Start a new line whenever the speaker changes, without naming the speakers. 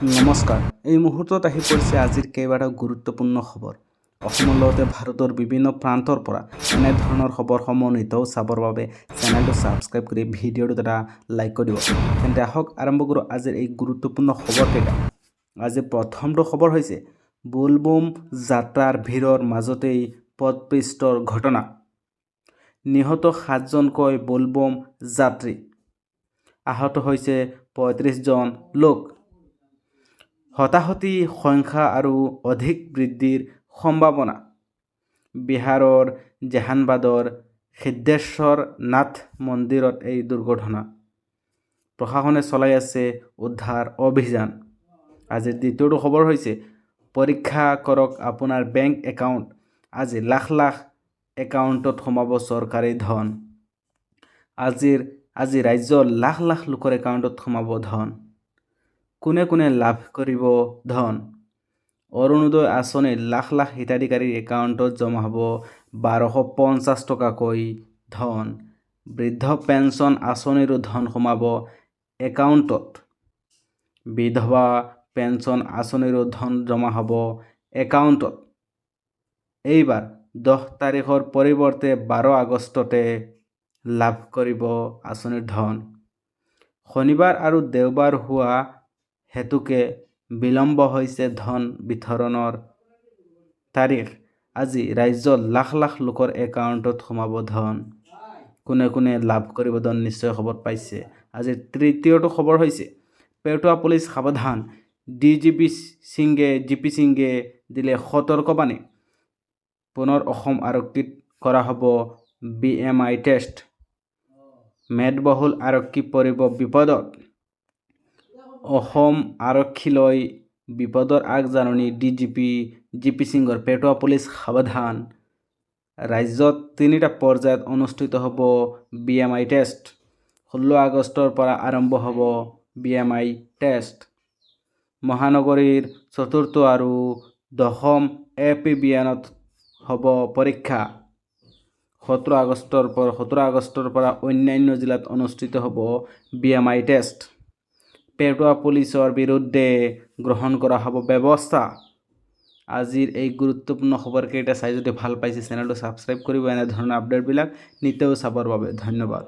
নমস্কাৰ, এই মুহূৰ্তত আহি পৰিছে আজিৰ কেইবাটাও গুৰুত্বপূৰ্ণ খবৰ। অসমৰ লগতে ভাৰতৰ বিভিন্ন প্ৰান্তৰ পৰা এনেধৰণৰ খবৰসমূহ নিতৌ চাবৰ বাবে চেনেলটো ছাবস্ক্ৰাইব কৰি ভিডিঅ'টোত এটা লাইক কৰি দিব। তেন্তে আহক, আৰম্ভ কৰোঁ আজিৰ এই গুৰুত্বপূৰ্ণ খবৰকেইটা। আজি প্ৰথমটো খবৰ হৈছে বোলবোম যাত্ৰাৰ ভিৰৰ মাজতেই পদপিষ্টৰ ঘটনা। নিহত সাতজনকৈ বোলবোম যাত্ৰী, আহত হৈছে 35জন লোক। হতাহতিৰ সংখ্যা আৰু অধিক বৃদ্ধিৰ সম্ভাৱনা। বিহাৰৰ জেহানাবাদৰ সিদ্ধেশ্বৰ নাথ মন্দিৰত এই দুৰ্ঘটনা। প্ৰশাসনে চলাই আছে উদ্ধাৰ অভিযান। আজিৰ দ্বিতীয়টো খবৰ হৈছে পৰীক্ষা কৰক আপোনাৰ বেংক একাউণ্ট। আজি লাখ লাখ একাউণ্টত সোমাব চৰকাৰী ধন। আজি ৰাজ্যৰ লাখ লাখ লোকৰ একাউণ্টত সোমাব ধন। কোনে কোনে লাভ কৰিব ধন? অৰুণোদয় আঁচনিৰ লাখ লাখ হিতাধিকাৰীৰ একাউণ্টত জমা হ'ব 1250 টকাকৈ ধন। বৃদ্ধ পেঞ্চন আঁচনিৰো ধন সোমাব একাউণ্টত। বিধৱা পেঞ্চন আঁচনিৰো ধন জমা হ'ব একাউণ্টত। এইবাৰ 10 তাৰিখৰ পৰিৱৰ্তে 12 আগষ্টতে লাভ কৰিব আঁচনিৰ ধন। শনিবাৰ আৰু দেওবাৰ হোৱা হেতুকে বিলম্ব হৈছে ধন বিতৰণৰ তাৰিখ। আজি ৰাজ্যৰ লাখ লাখ লোকৰ একাউণ্টত সোমাব ধন। কোনে কোনে লাভ কৰিব ধন, নিশ্চয় খবৰ পাইছে। আজিৰ তৃতীয়টো খবৰ হৈছে পেটুৱা পুলিচ সাৱধান। ডি জি পি সিঙে, জি পি সিঙে দিলে সতৰ্কবাণী। পুনৰ অসম আৰক্ষীত কৰা হ'ব বিএমআই টেষ্ট। মেদবহুল আৰক্ষী পৰিব বিপদত। অসম আৰক্ষীলৈ বিপদৰ আগজাননী D G P G P সিঙৰ। পেটুৱা পুলিচ সাৱধান। ৰাজ্যত তিনিটা পৰ্যায়ত অনুষ্ঠিত হ'ব বিএমআই টেষ্ট। 16 আগষ্টৰ পৰা আৰম্ভ হ'ব বিএমআই টেষ্ট। মহানগৰীৰ চতুৰ্থ আৰু দশম এ পি বি এনত হ'ব পৰীক্ষা। 17 আগষ্টৰ পৰা অন্যান্য জিলাত অনুষ্ঠিত হ'ব বিএমআই টেষ্ট। পেটুৱা পুলিচৰ বিৰুদ্ধে গ্ৰহণ কৰা হ'ব ব্যৱস্থা। আজিৰ এই গুৰুত্বপূৰ্ণ খবৰকেইটা চাই যদি ভাল পাইছে, চেনেলটো ছাবস্ক্ৰাইব কৰিব এনেধৰণৰ আপডেটবিলাক নিতৌ চাবৰ বাবে। ধন্যবাদ।